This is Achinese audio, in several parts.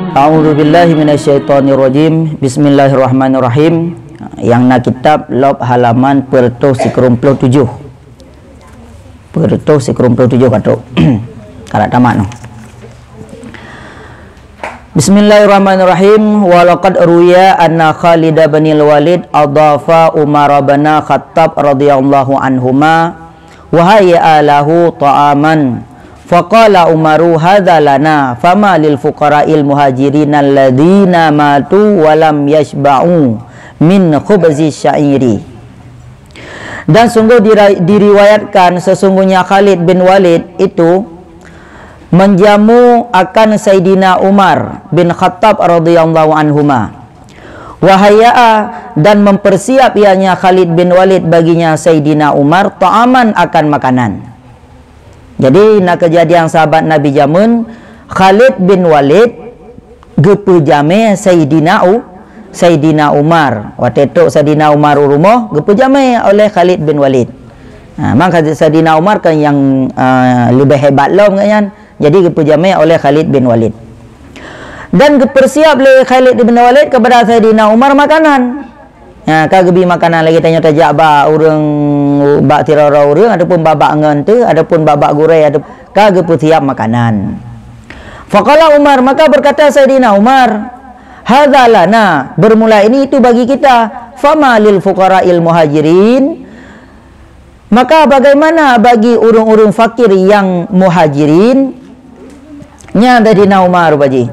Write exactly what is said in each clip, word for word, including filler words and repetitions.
A'udzubillahi minasyaitonirrajim. Bismillahirrahmanirrahim. Nyang na kitab lop halaman peureutôh sikureueng ploh tujoh. Peureutôh sikureueng ploh tujoh ka trok. Ka rab tamat noh. Bismillahirrahmanirrahim. Wa laqad ruwiya anna Khalid bin Walid adhafa Umar bin Khattab radhiyallahu anhuma wa hayya'a lahu ta'aman. Faqala Umaru, "Hadza lana, fama lil fuqara'il muhajirin alladzina matu wa lam yashba'u min khubzi sya'iri." Dan sungguh dira-, diriwayatkan sesungguhnya Khalid bin Walid itu menjamu akan Saidina Umar bin Khattab radhiyallahu anhuma. Wa hayya'a, dan mempersiap ianya Khalid bin Walid baginya Saidina Umar ta'aman, akan makanan. Jadi, na keujadian sahabat Nabi jameun, Khalid bin Walid geupeujamé Saidina U-, Saidina Umar. Watée trok Saidina Umar u rumoh, geupeujamé oleh Khalid bin Walid. Ha, mang Khalid, Saidina Umar kan nyang, ah, leubeh hebat lom geuh nyan. Jadi geupeujamé oleh Khalid bin Walid. Dan geupeursiap lé Khalid bin Walid keupada Saidina Umar makanan. Ha, ka geubi makanan lagée tanyoe tajak bak ureuëng, bak sidroe-droe ureuëng, ataupun bak-bak ngon teuh, ataupun bak-bak gurée, atau ka geupeusiap makanan. Faqala Umar, maka berkata Saidina Umar, "Hadza lana, bermula ini itu bagi kita, fama lil fuqara'il muhajirin." Maka bagaimana bagi ureuëng-ureuëng fakir nyang muhajirin? Nyan Saidina Umar rupa jih.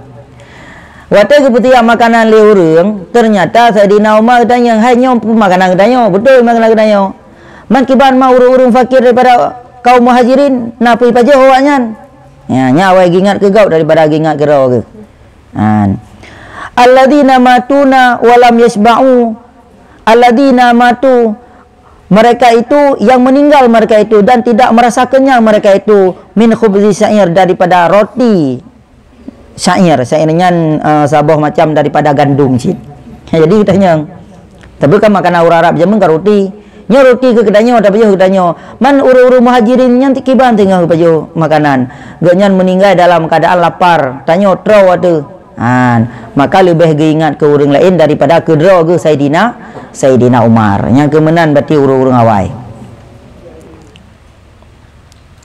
Watée geupeusiap makanan lé ureuëng, ternyata Saidina Umar geutanyong, "Hai, nyoe peue makanan geutanyoe? Beutôi makanan geutanyoe? Man kiban ma ureuëng-ureuëng fakir daripada kaum muhajirin, na peue jipajoh awaknyan?" Ya, nyan awai geuingat keu gob daripada geuingat keu droe geuh. An. "Alladzina matuna wa lam yashba'u." Alladzina matu, mereka itu yang meninggal mereka itu dan tidak merasa kenyang mereka itu, min khubzi syair, daripada roti syair. Syair nyan, eh, saboh macam daripada gandum cit. Jadi tanyong. Tapi kan makanan ureuëng Arab jameun kan roti. Nyoe roti keu geutanyoe, tapajoh geutanyoe. Man ureuëng-ureuëng muhajirin nyan kiban teungoh geupajoh makanan. Geuhnyan meninggal dalam keadaan lapar. Tanyoe troe ateueh. Han, maka leubeh geuingat keu ureuëng laén daripada keu droe geuh Saidina, Saidina Umar. Nyang keu meunan berarti ureuëng-ureuëng awai.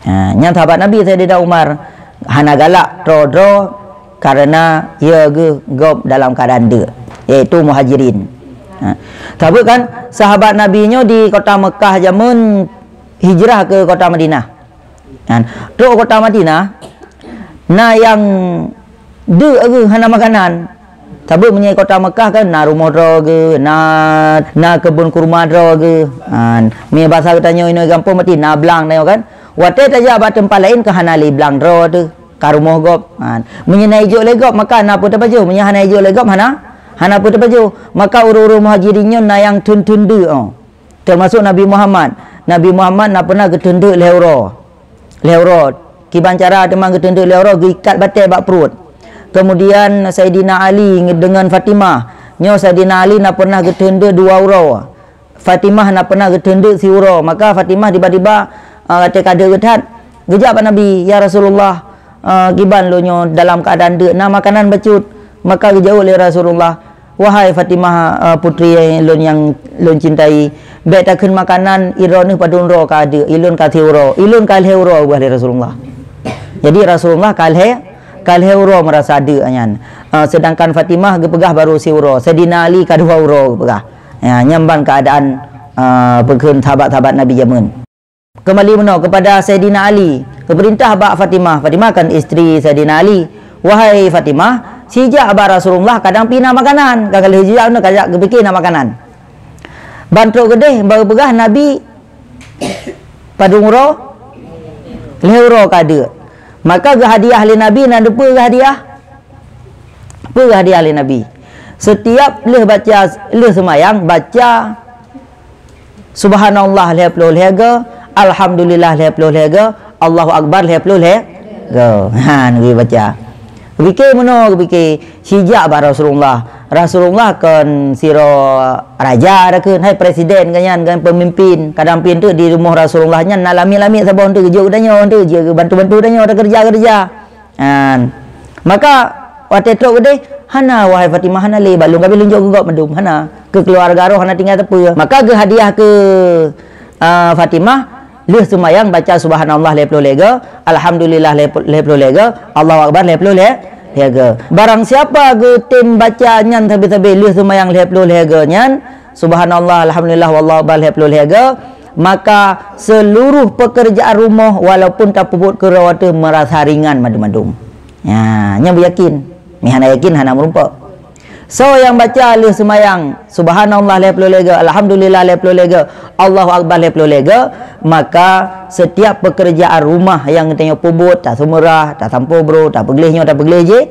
Ha, nyan sahabat Nabi Saidina Umar hana galak droe-droe karena ya geuh gob dalam keadaan deuk, yaitu muhajirin. Ha. Sabe kan sahabat Nabi nyoe di kota Mekah jameun hijrah ke kota Madinah. Kan? Trok kota Madinah, na nyang deuk geuh hana makanan. Sabe meunyoe kota Mekah kan, na rumoh droe geuh, na, na keubon kurma droe geuh. Kan? Meunyoe basa geutanyoe inoe gampông berarti na blang tanyoe kan. Watée tajak bak teumpat laén ka hana lé blang droe teuh, ka rumoh gob. Kan? Meunyoe na ijok lé gob, maka na peue tapajoh. Meunyoe hana ijok lé gob, hana, hana peue tapajoh. Maka ureuëng-ureuëng muhajirin nyoe na nyang theun-theun deuk, oh. Teumasok Nabi Muhammad. Nabi Muhammad na pernah geuteundeuk lhée uroe. Lhée uroe. Kiban cara teuma geuteundeuk lhée uroe, geuikat batée bak pruet. Kemudian Saidina Ali deungon Fatimah. Nyoe Saidina Ali na pernah geuteundeuk dua uroe. Fatimah na pernah geuteundeuk siuroe. Maka Fatimah tiba-tiba, ah, watée ka deuk geuh that, geujak bak Nabi, "Ya Rasulullah, ah, kiban lôn nyoe dalam keuadaan deuk, na makanan bacut?" Maka geujaweueb lé Rasulullah, "Wahai Fatimah, eh, putri lôn nyang lôn cintai, bék takheun makanan, i droeneuh padum droe ka deuk, ilôn ka siuroe, ilôn ka lhée uroe," geupeugah lé Rasulullah. Jadi Rasulullah ka lhée, ka lhée uroe meurasa deuk nyan. Eh, sedangkan Fatimah geupeugah baru siuroe, Saidina Ali ka dua uroe geupeugah. Ya, nyan ban keuadaan, eh, peukheun sahabat-sahabat Nabi jameun. Kembali meunoe kepada Saidina Ali, geupeurintah bak Fatimah, Fatimah kan istri Saidina Ali, "Wahai Fatimah, sijak bak Rasulullah kadang pih na makanan." Ka lheueh jijak nyoe kajak geupike na makanan. Ban trok keudeh bak geupeugah Nabi padum uroe, lhée uroe ka deuk. Maka geuhadiah lé Nabi, na teupeue geuhadiah? Peue geuhadiah lé Nabi? Setiap lheueh baca, lheueh seumayang, baca Subhanallah lhée ploh lhée go, Alhamdulillah lhée ploh lhée go, Allahu Akbar lhée ploh lhée go. Ha, Nabi baca. Geupike meunoe, geupike sijak bak Rasulullah. Rasulullah kon sidroe raja takheun, hai presiden geuh nyan, kon pemimpin. Kadang pih teuk di rumoh Rasulullah nyan na lamiet-lamiet saboh teuk geujok geutanyoe teuk, jeuet geubantu-bantu tanyoe teukeureuja-keureuja. Kan. Maka Watée trok keudeh, hana, wahai Fatimah, hana lé bak lôn, ka abéh lôn jok keu gob mandum, hana. Keu keuluwarga roh hana tinggai sapeue. Maka geuhadiah keu, ah, Fatimah, lheueh seumayang baca subhanallah lhée ploh lhée go, alhamdulillah lhée ploh lhée go, Allahu akbar lhée ploh lhée go. Barang siapa geutem baca nyan sabe-sabe lheueh seumayang lhée ploh lhée go nyan, subhanallah, alhamdulillah, wallahu akbar lhée ploh lhée go, maka seluruh pekerjaan rumoh walaupun tapeubuet keudroe teuh meurasa ringan mandum-mandum. Ya, nyan beuyakin. Meuhana yakin hana meurumpok. Soe nyang baca lheueh seumayang, subhanallah lhée ploh lhée go, alhamdulillah lhée ploh lhée go, Allahu akbar lhée ploh lhée go, maka setiap pekerjaan rumah nyang geutanyoe peubuet, taseumeurah, tasampoe broe, tapeugleh nyoe, tapeugleh jih,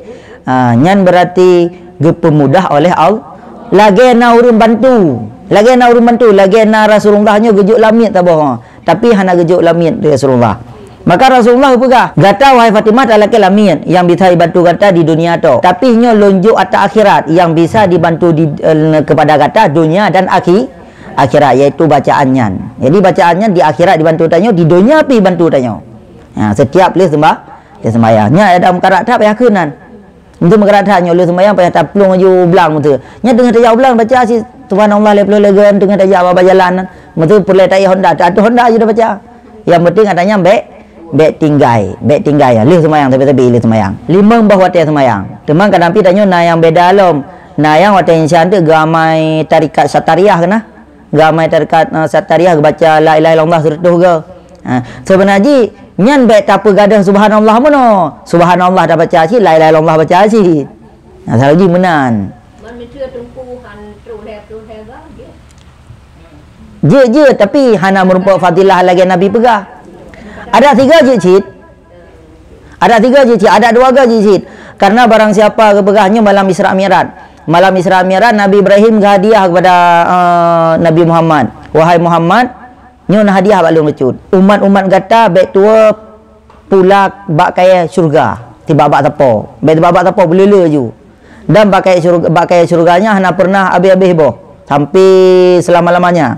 ah, nyan berarti geupeumudah oleh Allah. Lagée na ureuëng bantu, lagée na ureuëng bantu, lagée na Rasulullah nyoe geujok lamiet saboh, tapi hana geujok lamiet di Rasulullah. Maka Rasulullah geupeugah, "Gata, wahai Fatimah, talakée lamiet nyang bisa jibantu gata di dunia to. Tapi nyoe lôn jok ata akhirat nyang bisa jibantu di, eh, kepada gata dunia dan akhi-, akhirat, yaitu bacaan nyan." Jadi bacaan nyan di akhirat jibantu tanyoe, di dunia pih bantu tanyoe. Ha, setiap lheueh seumbah-, lheueh seumayang. Nyan ada meukarat that payah keunan. Meunteue meukarat that nyoe lheueh seumayang payah taplueng laju u blang meunteue. Nyan teungoh tajak u blang baca cit subhanallah lhée ploh lhée go, teungoh tajak bak jalan. Meunteue peureulée taék honda, teuatoe honda aju tabaca. Nyang penting ata nyan bék, bék tinggai, bék tinggai. Lheueh seumayang, sabe-sabe lheueh seumayang. Limong boh watée seumayang. Teuma kadang pih tanyoe na nyang beda lom. Na nyang watée insya teuk geuamai tarekat Satariah keunan. Geuamai tarekat, eh, Satariah geubaca la ilaha illallah seureutôh go. Ha, seubeuna jih nyan bék tapeugadôh subhanallah meunoe. Subhanallah tabaca cit, la ilaha illallah baca cit. Nah, salah jih meunan. Mon miseue teungku han troh lhée ploh lhée go, jeuet. Jeuet, jeuet, tapi hana meurumpok fadilah lagée Nabi peugah. Adak sigo jeuet cit. Adak sigo jeuet cit, adak dua go jeuet cit. Karena barang siapa geupeugah nyoe malam Isra Mi'raj. Malam Isra Mi'raj, Nabi Ibrahim geuhadiah kepada, eh, Nabi Muhammad. "Wahai Muhammad, nyoe na hadiah bak lôn bacut. Umat-umat gata bék tuwoe pula bak kayée syeuruga, tibak bak sapo. Bék tibak bak sapo, beuleu-leu laju. Dan bak kayée syeuruga, bak kayée syeuruga nyan hana peureunah abéh-abéh boh, sampai selama-lamanya."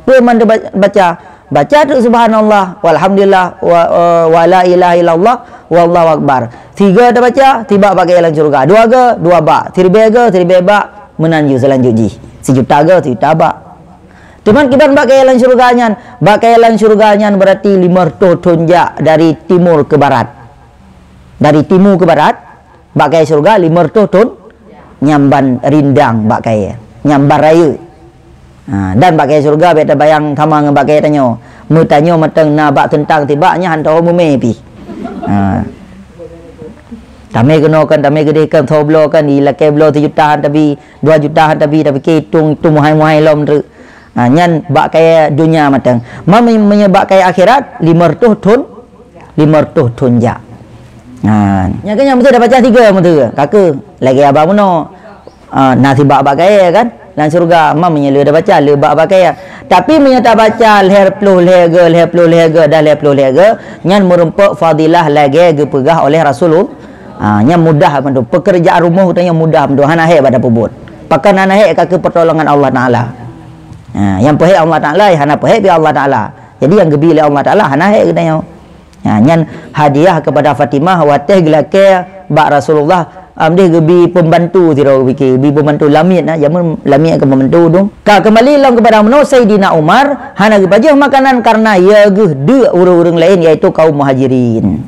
Peue man teuba-, baca? Baca teuk subhanallah, walhamdulillah, wa, eh, wa la ilaha illallah, wallahu akbar. Sigo tabaca, tibak bak kayée lam syeuruga. Dua go, dua bak. Siribée go, siribée bak. Meunan ju seulanjut jih. Sijuta go, sijuta bak. Teuma kiban bak kayée lam syeuruga nyan? Bak kayée lam syeuruga nyan berarti limong reutôh thon jak dari timur ke barat. Dari timu ke barat, bak kayée syeuruga limong reutôh thon, nyan ban rindang bak kayée, nyan ban rayeuk. Ha, dan bak kayée syeuruga bék tabayang sama ngon bak kayée tanyoe. Meutanyoe mantong na bak teuntang tibak nyan han teuho meumé pih. Ha. Tamé keunoe kan, tamé keudeh kan, soe bloe kan, di lakée bloe sijuta han tabi, dua juta han tabi, tapi keu itong, itong muhai-muhai lom treuk. Ha, nyan bak kayée donya mantong. Ma me-, meunyoe bak kayée akhirat, limong reutôh thon, limong reutôh thon jak. Ha, nyan kan nyang beutôi dah baca tiga beutôi. Ka keuh, lagée abang meunoe. Ha, na sibak bak kayée kan, lam syeuruga. Ma meunyoe le dah baca, le bak, bak kayée. Tapi meunyoe tabaca lhée ploh lhée go, lhée ploh lhée go, dan lhée ploh lhée go, nyan meurumpok fadilah lagée geupeugah oleh Rasulullah. Ha, nyan mudah mandum. Pekerjaan rumoh geutanyoe mudah mandum, hana hék bak tapeubuet. Pakon hana hék? Ka keuh pertolongan Allah Taala. Ha, nyang peuhék Allah Taala, hana peuhék pih Allah Taala. Jadi nyang geubi lé Allah Taala hana hék geutanyoe. Ha, nyan hadiah kepada Fatimah watée geulakée bak Rasulullah, am, deh geubi pembantu sidroe, geubi, geubi pembantu lamiet, nah, jameun lamiet keu pembantu dong. Ka keumbali lom kepada meunoe, Saidina Umar hana geupajoh makanan karena ya geuh deuk ureuëng-ureuëng laén, yaitu kaum Muhajirin.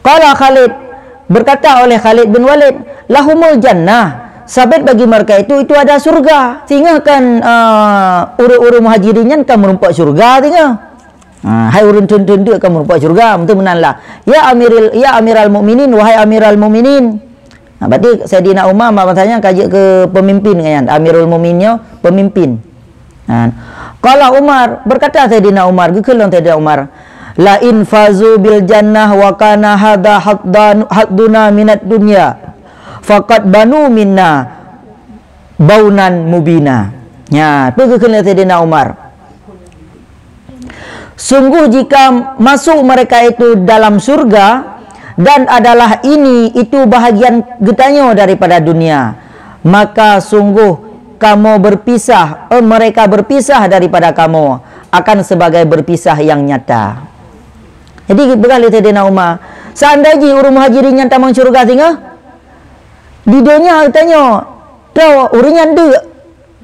Qala Khalid, berkata oleh Khalid bin Walid, "Lahumul jannah, sabit bagi mereka itu, itu ada surga." Singoh kan, eh, ureuëng-ureuëng Muhajirin nyan kan meurumpok syeuruga singoh. Ha, hai ureuëng thon-thon deuk kan meurumpok syeuruga, meunan lah. Ya Amiril, ya Amiral Mukminin, wahai Amiral Mukminin. Ha, berarti Saidina Umar mak masa nyan ka jeuet keu pemimpin nyan, Amirul Mukminin nyoe pemimpin. Ha. Qala Umar, berkata Saidina Umar, geukheun lom Saidina Umar, "La in fazu bil jannah wa kana hadza haddan-, hadduna minad dunya, faqad banu minna baunan mubina." Nya, peue geukheun lé Saidina Umar? Sungguh jika masuk mereka itu dalam surga, dan adalah ini itu bahagian geutanyoe daripada dunia, maka sungguh kamoe berpisah, eh, mereka berpisah daripada kamoe akan sebagai berpisah yang nyata. Jadi, peugah lé Saidina Umar, seandai jih ureuëng Muhajirin nyan tamong syeuruga singoh, Di donya geutanyoe, troe ureuëng nyan deuk.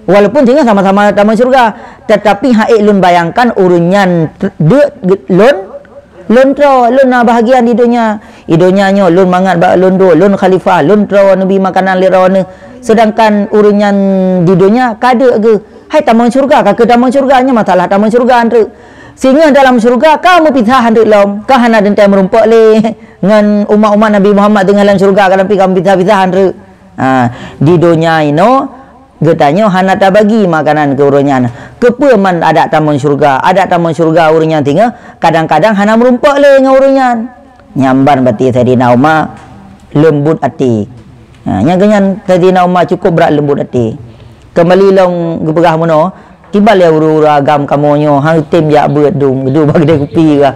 Walaupun singoh sama-sama tamong syurga, tetapi han ék lôn bayangkan ureuëng nyan deuk lôn, lôn troe, lôn na bahagian di donya. Di donya nyoe lôn mangat bak lôn droe, lôn khalifah, lôn troe neubi makanan lé droeneuh. Sedangkan ureuëng nyan di donya ka deuk geuh. Hai tamong syurga, ka keuh tamong syurga, nyan masalah tamong syurga treuk. Singoh dalam syurga ka meupisah treuk lom, ka hana teuntée meurumpok lé ngon umat-umat Nabi Muhammad singoh lam syurga, ka lam pi ka meupisah-pisah treuk. Ha, di donya inoe geutanyoe hana tabagi makanan keu ureuëng nyan. Keupeue man adak tamong syurga? Adak tamong syurga ureuëng nyan singoh kadang-kadang hana meurumpok lé ngon ureuëng nyan. Nyan ban bati Saidina Umar leumbut até. Ha, nyang keunyan Saidina Umar cukup brat leumbut até. Keumbali lom geupeugah meunoe, kiban lé ureuëng-ureuëng agam kamoe nyoe han tem jak beuet dum, geuduek bak keudè kupi gah.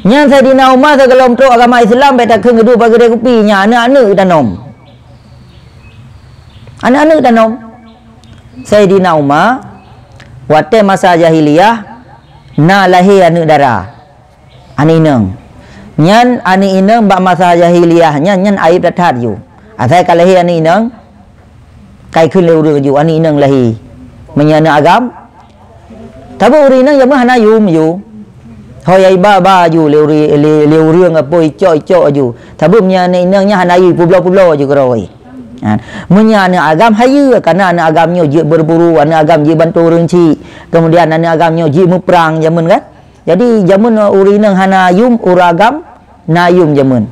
Nyan Saidina Umar sigohlom trok agama Islam bèk takheun geuduek bak keudè kupi, nyan aneuëk-aneuëk tanom. Aneuëk-aneuëk tanom. Saidina Umar watèe masa jahiliyah na lahé aneuëk dara. Aneuëk inong. Nyan aneuëk inong bak masa jahiliyah nyan, nyan aib that-that ju. Asai ka lahé aneuëk inong, kai kheun lé ureuëng ju aneuëk inong lahé. Meunyoe aneuëk agam, sabab ureuëng inong jameun hana yum ju. Ho ya iba-ba ju lé ureuëng, lé, lé ureuëng apo icok-icok ju. Sabab meunyoe aneuëk inong nyan hana yum, publoe-publoe ju keurôi. Ha. Meunyoe aneuëk agam hayeue, karena aneuëk agam nyoe jeuet berburu, aneuëk agam jeuet bantu ureuëng chik. Kemudian aneuëk agam nyoe jeuet meuprang jameun kan. Jadi jameun ureuëng inong hana yum, ureuëng agam na yum jameun.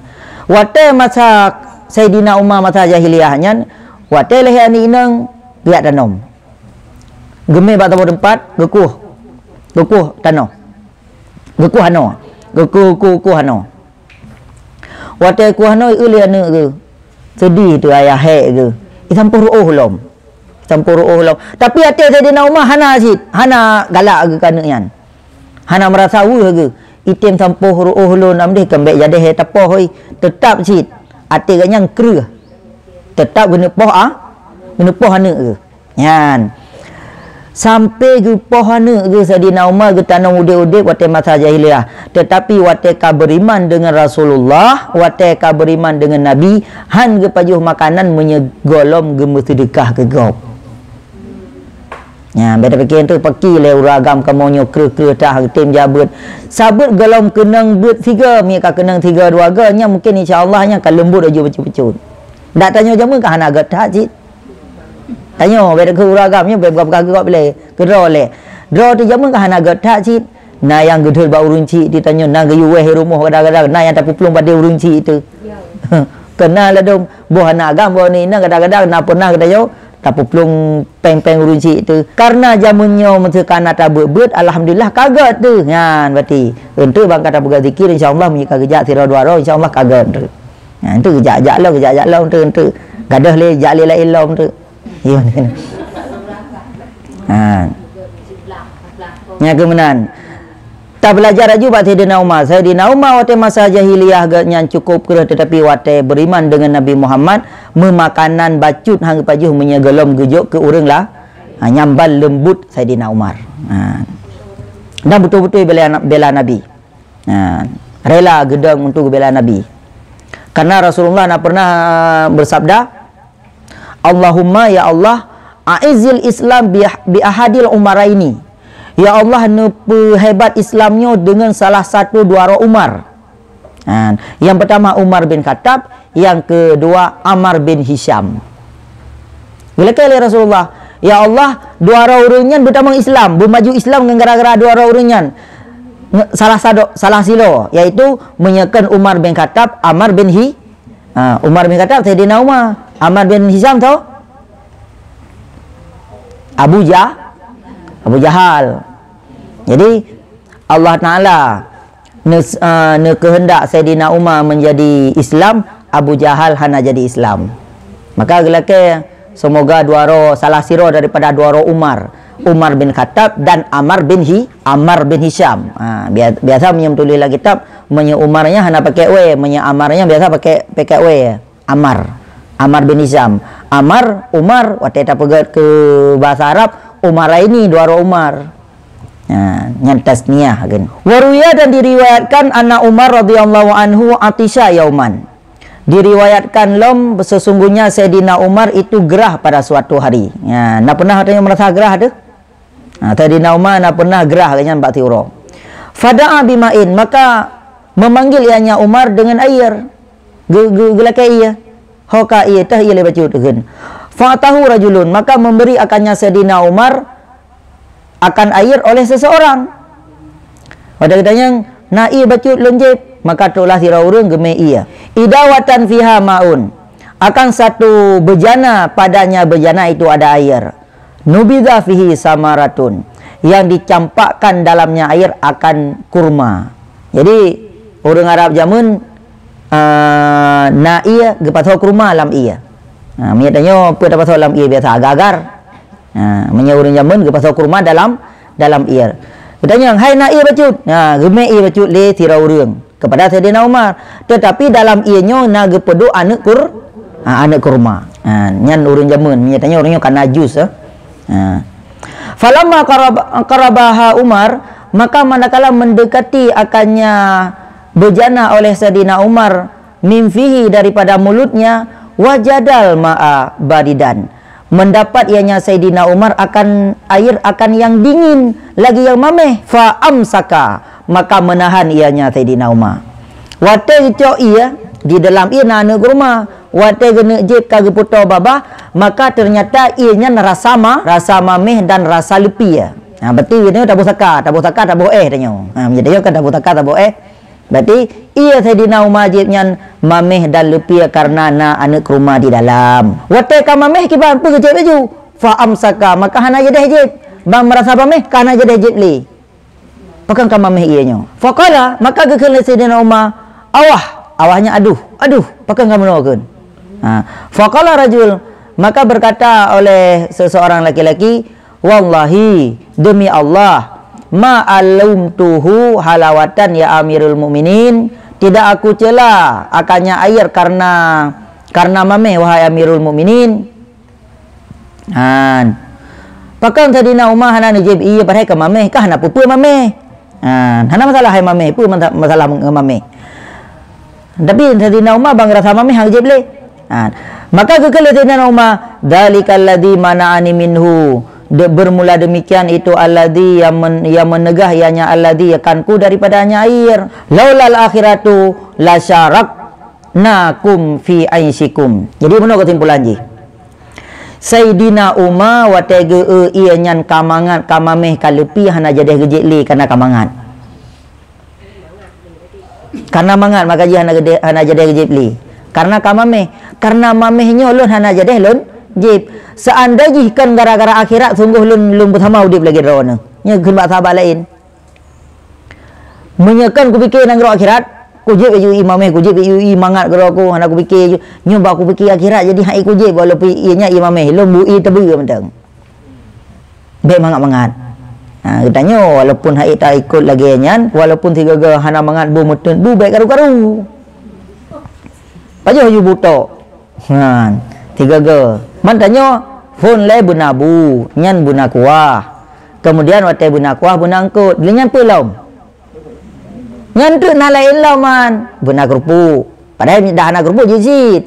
Watèe masa Saidina Umar masa jahiliyah nyan, watèe lahé aneuëk inong geujak tanom. Geumé bak saboh teumpat, geukueh. Geukueh tanoh. Geukueh hanoe. Geukueh, kueh, kueh hanoe. Watèe kueh hanoe, eu lé aneuëk geuh. Seudeh teuh ayah hék geuh. Isampoh reuôh lom. Isampoh reuôh lom. Tapi até Saidina Umar hana cit, hana galak geuh keu aneuëk nyan. Hana meurasa weueh geuh. Item sampoh reuôh lôn am deh keumbèk jadeh tapoh hôi. Teutap cit. Até geuh nyan kreueh. Teutap geuneuk poh a, geuneuk poh aneuëk geuh. Nyan. Sampai geupoh aneuëk geuh Saidina Umar geutanom udeb-udeb watèe masa jahiliyah. Tetapi watèe ka beuriman deungon Rasulullah, watèe ka beuriman deungon Nabi, han geupajoh makanan meunyoe gohlom geumeuseudeukah keu gob. Nyan, bèk tapikir tu paki lé ureuëng agam kamoe nyoe kreueh-kreueh tah geutem jak beuet. Sabeuet gohlom keunong beuet sigoe, mi ka keunong sigoe dua goe, nyan mungkin insya Allah nyan ka leumbut laju bacut-bacut. Dak tanyoe jameun ka hana gét that cit. Tanyoe, bèk takheun ureuëng agam nyoe, bèk buka-buka geugob lé, keudroe lé. Droe teuh jameun ka hana gét that cit. Na nyang geudeuet bak ureuëng chik teuh tanyoe, na geuyue wéh rumoh kadang-kadang, na nyang tapeuplueng padé ureuëng chik teuh. Keuna ladôm, boh aneuëk agam, boh aneuëk inong kadang-kadang na peunah geutanyoe tapeuplueng péng-péng ureuëng chik teuh. Karena jameun nyoe meuseuka na tabeuet-beuet, alhamdulillah ka gét teuh. Nyan, berarti. Enteuk bang ka tapeugah zikir, insya Allah meunyoe ka geujak sidroe dua droe, insya Allah ka gét teuh. Nyan, enteuk geujak-jak lom, geujak-jak lom, enteuk, enteuk. Gadôh lé, jak lé laén lom, enteuk. Iya, ni. Ha. Nya keuh meunan. Tabeulajar laju bak Saidina Umar. Saidina Umar watèe masa jahiliyah geuh nyan cukup kreueh, tetapi watèe beuriman deungon Nabi Muhammad, meumakanan bacut han geupajoh meunyoe gohlom geujok keu ureuëng la-, ha, nyan ban leumbut Saidina Umar. Ha. Dan beutôi-beutôi bela, bela Nabi. Ha. Rela geudong untuk bela Nabi. Karena Rasulullah na pernah bersabda, Allahumma, ya Allah, a'izzil Islam bi, bi ahadil Umaraini. Ya Allah, neupeuhebat Islam nyoe deungon salah satu dua droe Umar. Ha, yang pertama Umar bin Khattab, yang kedua Ammar bin Hisham. Geulakèe lé Rasulullah, "Ya Allah, dua droe ureuëng nyan beutamong Islam, beumaju Islam ngon gara-gara dua droe ureuëng nyan." Nge-, salah sado-, salah sidroe, yaitu meunyoe kon Umar bin Khattab, Ammar bin Hi-, Ha, Umar bin Khattab, Saidina Umar. Ammar bin Hisham tho? Abu Jah-, Abu Jahal. Jadi, Allah Taala ne-, eh, neukeuheundak Saidina Umar menjadi Islam, Abu Jahal hana jadi Islam. Maka geulakèe, semoga dua droe, salah sidroe daripada dua droe Umar, Umar bin Khattab dan Ammar bin Hi-, Ammar bin Hisham. Ha, bia-, biasa meunyoe tuléh lam kitab, meunyoe Umar nyan hana pakai W, meunyoe Ammar nyan biasa pakai, pakai W. Ammar. Ammar bin Hisham. Ammar, Umar, watèe tapeugèt keu bahasa Arab, Umaraini, dua droe Umar. Ha, nyan tasniyah kan. Wa ruwiya, dan diriwayatkan, anna Umar radhiyallahu anhu atisha yauman. Diriwayatkan lom, sesungguhnya Saidina Umar itu gerah pada suatu hari. Ya, na pernah tanyoe merasa gerah tu? Ha, Saidina Umar na pernah gerah geuh nyan bak siuroe. Fada'a bima'in, maka memanggil ianya Umar dengan air. Ge-, ge-, geulakée ie. Ho ka ie, teuh ie lé bacut kheun. Fa'atahu rajulun, maka memberi akannya Saidina Umar akan air oleh seseorang. Watée geutanyong, "Na ie bacut lôn jieb?" Maka troklah sidroe ureuëng geumé ie. Idawatan fiha ma'un. Akan satu bejana, padanya bejana itu ada air. Nubidha fihi samaratun. Yang dicampakkan dalamnya air akan kurma. Jadi, ureuëng Arab jameun, ah, na ie geupasoe kurma lam ie. Ha, meunyoe tanyoe peue tapasoe lam ie biasa agar-agar. Ha, meunyoe ureuëng jameun geupasoe kurma dalam, dalam ie. Geutanyong, "Hai na ie bacut?" Ha, geumé ie bacut lé sidroe ureuëng kepada Saidina Umar. Tetapi dalam ie nyoe na geupeuduek aneuëk kur-, ha, aneuëk kurma. Ha, nyan ureuëng jameun, meunyoe tanyoe ureuëng nyoe kana jus, eh. Ha. Falamma qarab-, qarabaha Umar, maka manakala mendekati akannya bejana oleh Saidina Umar, min fihi, daripada mulutnya, wajadal ma'a baridan. Mendapat ianya Saidina Umar akan air akan yang dingin, lagi yang mameh. Fa amsaka, maka menahan ianya Saidina Umar. Watée geucok ie, di dalam ie na aneuëk kurma. Watée geuneuk jieb ka geupeutoe babah, maka ternyata ie nyan rasa ma-, rasa mameh dan rasa leupie. Ha, berarti nyoe taboh saka, taboh saka, taboh éh tanyoe. Ha, meunyoe tanyoe kan taboh saka, taboh éh. Berarti ie Saidina Umar jieb nyan mameh dan leupie karena na aneuëk kurma di dalam. Watée ka mameh kiban, peue geujieb laju? Fa amsaka, maka hana jadeh jieb. Ban meurasa mameh, ka hana jadeh jieb lé. Pakon ka mameh ie nyoe? Faqala, maka geukheun lé Saidina Umar, "Awah." Awah nyan aduh. "Aduh, pakon ka meunoe kheun?" Ha. Faqala rajul, maka berkata oleh seseorang laki-laki, "Wallahi, demi Allah, ma alumtuhu halawatan ya Amirul Mukminin, tidak aku cela akannya air karena, karena mameh, wahai Amirul Mukminin." Han. Pakon Saidina Umar hana neujieb ie padahai ka mameh, ka hana peue-peue mameh. Han, hana masalah hai mameh, peue masa-, masalah ngon mameh. Tapi Saidina Umar ban rasa mameh hana jieb lé. Han. Maka geukheun lé Saidina Umar, "Dzalikal ladzi mana'ani minhu." De-, bermula demikian itu alladzi yang men-, yang menegah, ianya alladzi akanku daripadanya air. "Laulal akhiratu lasyarak nakum fi aisyikum." Jadi, meunoe keusimpulan jih. Saidina Umar watée geu-eu ie nyan ka mangat, ka mameh, ka leupie, hana jadeh geujieb lé karena ka mangat. Karena mangat, maka jih hana geude-, hana jadeh geujieb lé. Karena ka mameh. Karena mameh nyoe lôn hana jadeh lôn jieb. Seandai jih kon gara-gara akhirat, sunggoh lôn, lôn beusama udeb lagée droeneuh. Nyoe kheun bak sahabat laén. Meunyoe kon kupike nanggroe akhirat, kujieb laju ie mameh, kujieb laju ie mangat keudroe ku, hana kupike laju. Nyoe bah kupike akhirat, jadi han ie kujieb, walaupun ie nyan ie mameh, lôn bu ie teubeue mantong. Bék mangat-mangat. Ha, geutanyoe walaupun han ie taikot lagée nyan, walaupun sigoe-goe hana mangat bu meuteun, bu bék karu-karu. Pajoh laju bu tok. Han, tiga go. Man tanyoe phon lé beuna bu, nyan beuna kuah. Kemudian watée beuna kuah, beuna eungkot. Lé nyan peue lom? Nyan teuk na laén lom man, beuna keurupuk. Padahai dah na keurupuk jih cit.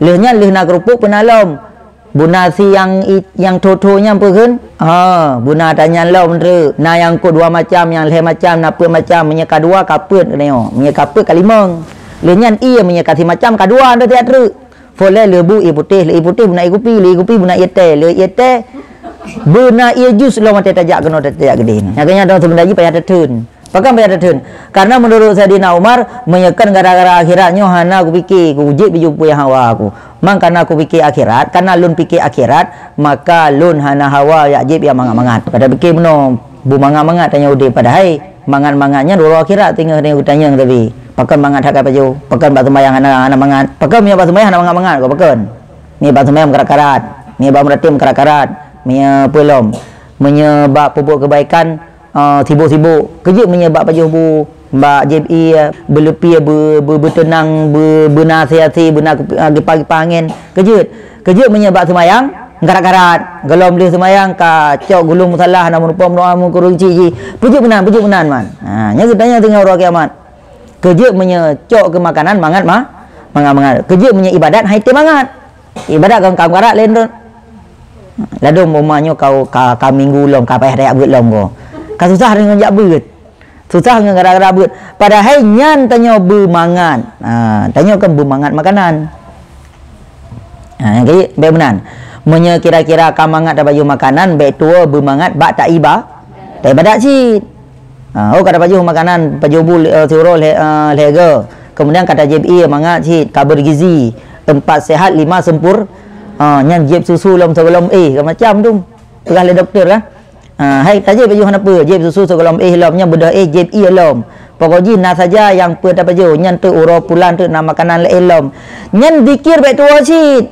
Lheueh nyan lheueh na keurupuk peue na lom? Beuna si nyang i-, nyang tho-tho nyan peue kheun? Ha, beuna ata nyan lom treuk. Na nyang eungkot dua macam, nyang lhée macam, na peuet macam. Meunyoe ka dua, ka peuet geutanyoe. Meunyoe ka peuet, ka limong. Lheueh nyan ie, meunyoe ka simacam, ka dua, na siat treuk. Phon lé lheueh bu ie putéh, lheueh ie putéh beuna ie kupi, lheueh ie kupi beuna ie teh, lheueh ie teh beuna ie jus lom watée tajak keunoe tajak keudeh. Nyang keu nyan dong seubeuna jih payah tatheun. Pakon payah tatheun? Karena menurut Saidina Umar, meunyoe kon gara-gara akhirat nyoe hana kupike, kujieb biju puyah hawa ku. Man karena kupike akhirat, karena lôn pike akhirat, maka lôn hana hawa jak jieb nyang mangat-mangat. Pada pike meunoe, bu mangat-mangat tanyoe udeb, padahai mangat-mangat nyan uroe akhirat teungoh tanyoe geutanyong sabe. Pakon mangat that ka pajoh? Pakon bak seumayang hana, hana mangat? Pakon meunyoe bak seumayang hana mangat-mangat, pakon? Meunyoe bak seumayang meukarat-karat, meunyoe bak meuratéb meukarat-karat, meunyoe peue lom, meunyoe bak peubuet keubaikan, ah, sibok-sibok. Keujeuet meunyoe bak pajoh bu, bak jieb ie, beuleupie, beu-, beu-, beuteunang, beu-, beuna asé-asé, beuna, ah, gipah-gipah angén. Keujeuet. Keujeuet meunyoe bak seumayang meukarat-karat. Gohlom lheueh seumayang ka cok gulong musala, hana meurumpok meudoa, meukureueng cit jih. Peujeuet meunan, peujeuet meunan man. Ha, nyan geutanyong teungoh uroe kiamat. Keujeuet meunyoe cok keu makanan mangat ma-, Mangat-mangat. Keu jeuet meunyoe ibadat hai teumangat. Ibadat kon ka meukarat lé droe. Ladôm uma nyoe ka, ka, ka minggu lom, ka payah tajak beuet lom ko. Ka susah deungon jak beuet. Susah ngon gara-gara beuet. Padahai nyan tanyoe beumangat. Ha, tanyoe kan beumangat makanan. Ha, nyang keu jeuet bèk meunan. Meunyoe kira-kira ka mangat tapajoh makanan, bèk tuwoe beumangat bak taiba-, taibadat cit. Ha, oh, ka tapajoh makanan, pajoh bu, eh, siuroe lhèe, eh, lhèe go. Kemudian ka tajieb ié mangat cit, ka bergizi, empat sehat, lima sempur-, ha, nyan jieb susu lom sigohlom éh, ka macam tu. Peugah lé doktor kan. Ha, hai, tajieb pajoh hana peue, jieb susu sigohlom éh lom, nyan beudôh éh jieb ié lom. Pokok jih na saja nyang peue tapajoh, nyan teuk uroe pulan teuk na makanan laén lom. Nyan zikir bèk tuwoe cit.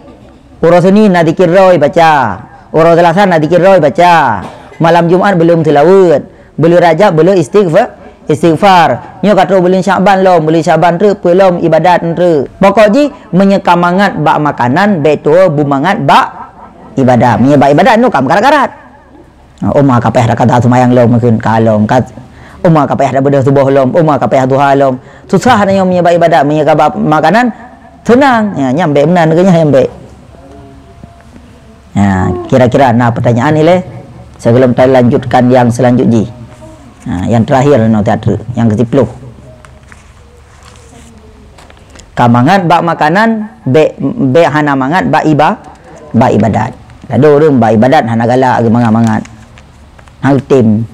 Uroe Senin na zikir droe baca. Uroe Selasa na zikir droe baca. Malam Jumat beuleum seulaweuet. Beuleum Rajab beuleum istighfa-, istighfar. Nyoe ka trôh beuleum Syakban lom, beuleum Syakban treuk peue lom ibadat treuk. Pokok jih meunyoe ka mangat bak makanan, bèk tuwoe beumangat bak ibadat. Meunyoe bak ibadat nyoe ka meukarat-karat. Ha, uma ka payah takada seumayang lom mungkin ka lom, ka, uma ka payah tabeudôh suboh lom, uma ka payah duha lom. Susah nyoe meunyoe bak ibadat, meunyoe ka bak makanan seunang. Ya, nyan bèk meunan keu nyan bèk. Ha, kira-kira na pertanyaan ilèe sebelum talanjutkan yang selanjut jih. Ha, yang terakhir nyoe teuk, yang kesiploh. Ka mangat bak makanan, bèk, bèk hana mangat bak iba-, bak ibadat. Ladôm ureueng bak ibadat hana galak geumangat-mangat. Hana tem.